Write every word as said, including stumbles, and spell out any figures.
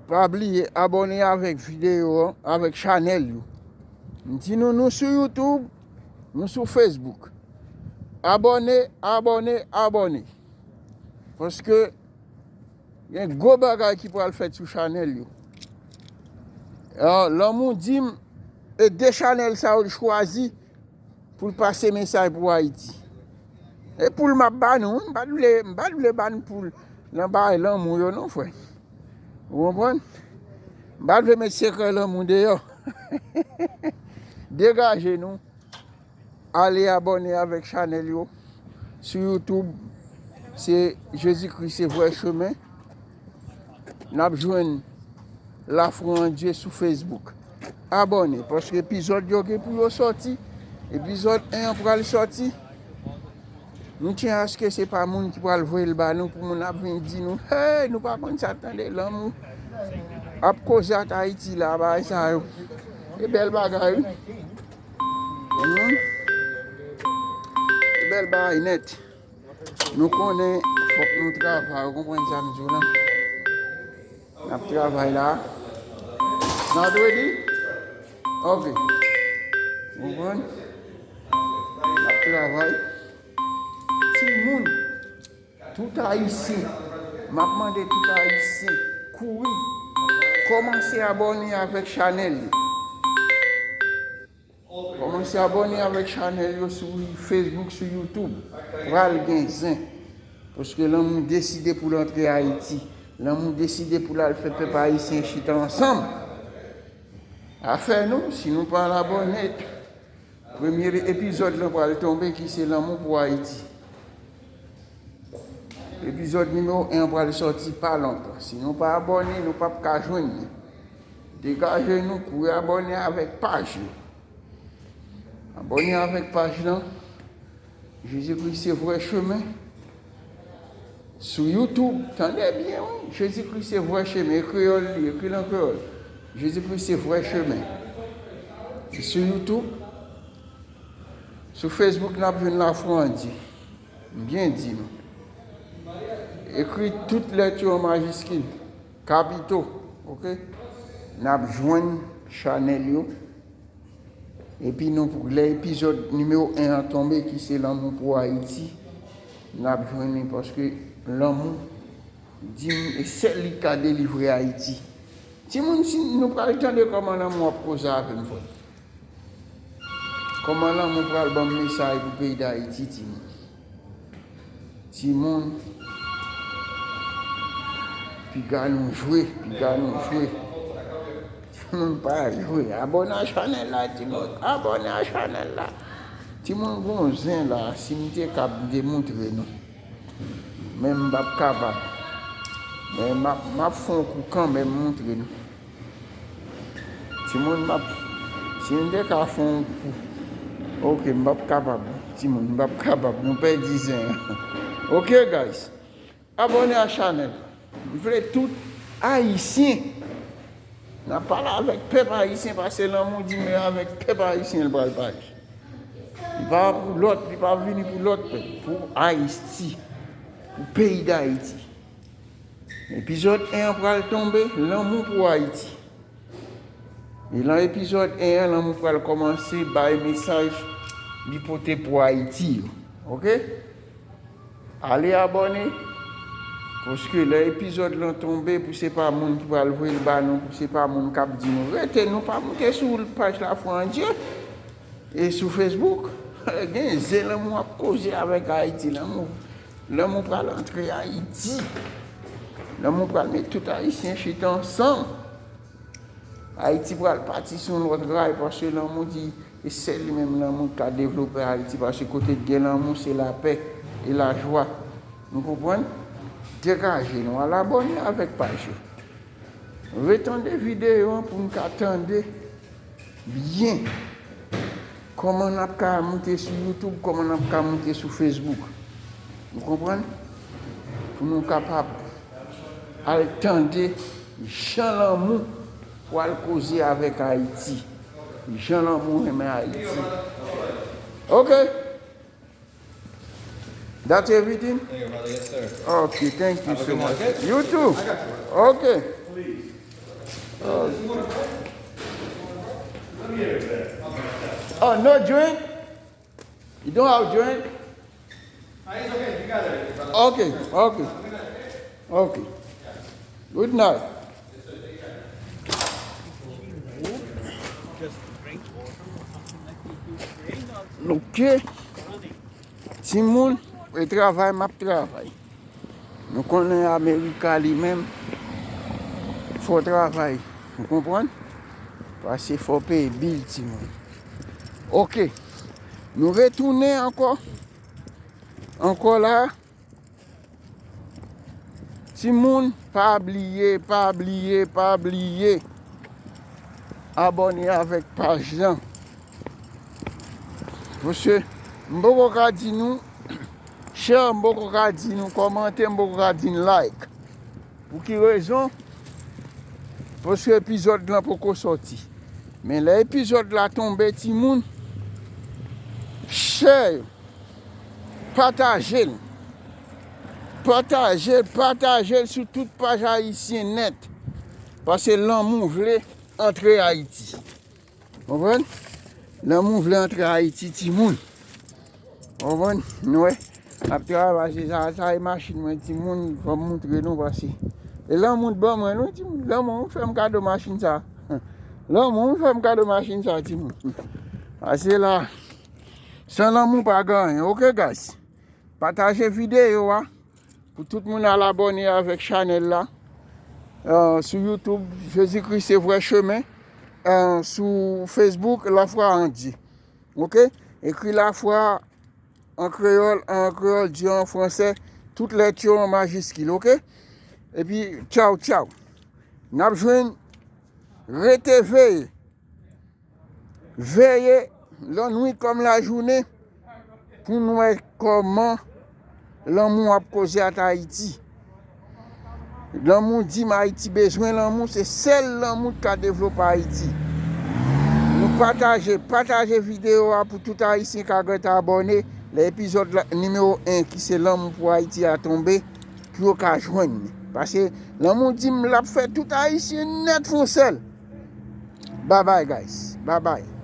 Pa bliye abòne avèk videyo an, avèk chanèl yo. M di nou, nou sou YouTube, nou sou Facebook. Abòne, abòne, abòne. Paske gen gwo bagay ki pral fèt sou chanèl yo. Lanmou di m, e de chanèl sa yo l chwazi pou l pase mesaj pou Ayiti. E poul m ap ba nou, m pa t vle, m pa t vle ba n poul nan bagay lanmou yo non, frè. Ou konprann? M pa t vle met sekrè lanmou deyò. Degaje nou. Ale abòne avèk chanèl yo. Sou YouTube, se Jezikri se vrè chemen. N ap jwenn Lafwa an Dye sou Facebook. Abòne, paske epizòd yo gen pou yo sòti. Epizòd en an pral sòti. Nou tyen aske se pa moun ki pral voye l ba nou pou moun ap vin di nou, hey, nou pa konn sa tande lanmou. Ap koze ak Ayiti la, bagay sa yo. E bèl bagay, wi. Hmm? E bèl bagay nèt. Nou konnen fòk nou travay, ou konprann sa m di w la? N ap travay la. Not ready? Ok. Ou konprann? N ap travay. Timoun, tout Ayisyen, m ap mande tout Ayisyen, kouri, kòmanse abòne avèk chanèl yo. Kòmanse abòne avèk chanèl yo sou Facebook, sou YouTube. Pral gen zen. Paske lanmou deside pou l antre Ayiti. Lanmou deside pou l al fè pèp ayisyen chita ansanm. Afè nou, si nou pa al abòne, premye epizòd lan pral tonbe ki se Lanmou pou Ayiti. Epizòd nimewo en an pral sòti pa lontan. Si nou pa abòne, nou p ap ka jwenn li. Degaje nou, kouri abòne avèk paj yo. Abòne avèk paj lan. Jezikri se vrè chemen. Sou YouTube, tande byen, wi. Jezikri se vrè chemen. E kreyòl li, ekri l an kreyòl. Jezikri se vrè chemen. E sou YouTube, sou Facebook, n ap jwenn Lafwa an Dye. M byen di nou. Ekri tout lèt yo an majiskil, kapito, oke? N ap jwenn chanèl yo. Epi nou, pou lè epizòd nimewo en an tonbe, ki se Lanmou pou Ayiti, n ap jwenn li, paske lanmou di m e sèl li k ka delivre Ayiti. Timoun, si nou pral tande kòman lanmou ap koze avè m, frè. Kòman lanmou pral ban m mesaj pou peyi Dayiti, timoun? Timoun, piga nou jwe, piga nou jwe. Timoun pa jwe. Abòne a chanèl la, timoun. Abòne a chanèl la. Timoun gon zen la, si m te kab, m te montre nou. Men m p ap kapab. Men m ap, m ap fè yon kou kanmenm montre nou. Timoun, m ap, si m te ka fè yon kou. Oke, m p ap kapab. Timoun, m p ap kapab. Nou pèdi zen an. Oke, guys. Abòne a chanèl. M vle tout Ayisyen. N ap pale avèk pèp ayisyen, paske lanmou di men avèk pèp ayisyen l pral pale. Li pa pou lòt, li pa vini pou lòt pèp, pou Ayiti, pou peyi Dayiti. Epizòd en an pral tonbe, Lanmou pou Ayiti. E lan epizòd en an, Lanmou pral kòmanse bay mesaj li pote pou Ayiti yo. Oke? Ale abòne, paske lè epizòd lan tonbe, pou se pa moun ki pral voye l ba nou, pou se pa moun k ap di nou, rete, nou pa moute sou paj Lafwa an Dye. E sou Facebook, gen zen, lanmou ap koze avèk Ayiti, lanmou, lanmou pral antre Ayiti. Lanmou pral met tout Ayisyen chita ansanm. Ayiti pral pati sou yon lòt ray, paske lanmou di, e sèl li menm lanmou ki ka devlope Ayiti, paske kote k gen lanmou, se lapè e lajwa. Nou konprann? Degaje nou, al abòne avèk paj yo. Retande videyo an pou n ka tande byen kòman n ap ka moute sou YouTube, kòman n ap ka moute sou Facebook. Ou konprann? Pou nou kapab al tande jan lanmou pral koze avèk Ayiti. Jan lanmou renmen Ayiti. Oke. That's everything? Thank you, brother. Yes, sir. Okay, thank you so much. Have a good night, okay? You too. I got you. Okay. Please. Oh. Oh, no drink? You don't have drink? Okay, okay. Okay. Good night. Ok. Timoun, e travay m ap travay. Nou konnen Amerika li menm, fò w travay. Ou konprann? Paske fò w peye bil, timoun. Ok. Nou retounen ankò. Ankò la. Timoun, pa bliye, pa bliye, pa bliye abòne avèk paj lan. Paske m poko ka di nou share, m poko ka di nou kòmante, m poko ka di nou like. Pou ki rezon? Paske epizòd lan poko sòti. Men lè epizòd la tonbe, timoun, share, pataje l. Pataje l, pataje l sou tout paj Ayisyen Nèt. Paske lanmou vle antre Ayiti. Konprann? Lanmou vle antre Ayiti, timoun. Konprann? Nou wè, ap travay, se sa, sa e machin mwen, timoun, fò m moutre nou pase. E lanmou ban mwen, non, timoun. Lanmou fè m kado machin sa. Lanmou fè m kado machin sa, timoun. Pase la, san lanmou pa gen anyen, ok, guys? Pataje videyo a pou tout moun al abòne avèk chanèl la. Euh, sou YouTube, Jezikri se vrè chemen. Euh, sou Facebook, Lafwa an Dye. Ok? Ekri Lafwa an kreyòl, an kreyòl, Dye an fransè, tout lèt yo an majiskil, ok? Epi, tchaw, tchaw. N ap jwenn, rete veye. Veye lannwit kòm lajounen pou n wè kòman lanmou ap koze ak Ayiti. Lanmou di m Ayiti bezwen lanmou, se sèl lanmou k ka devlope Ayiti. Nou pataje, pataje videyo a pou tout Ayisyen ka gentan abòne. Lè epizòd la, nimewo en ki se Lanmou pou Ayiti a tonbe, pou yo ka jwenn li. Paske lanmou di m l ap fè tout Ayisyen nèt fè yon sèl. Babay, guys. Babay.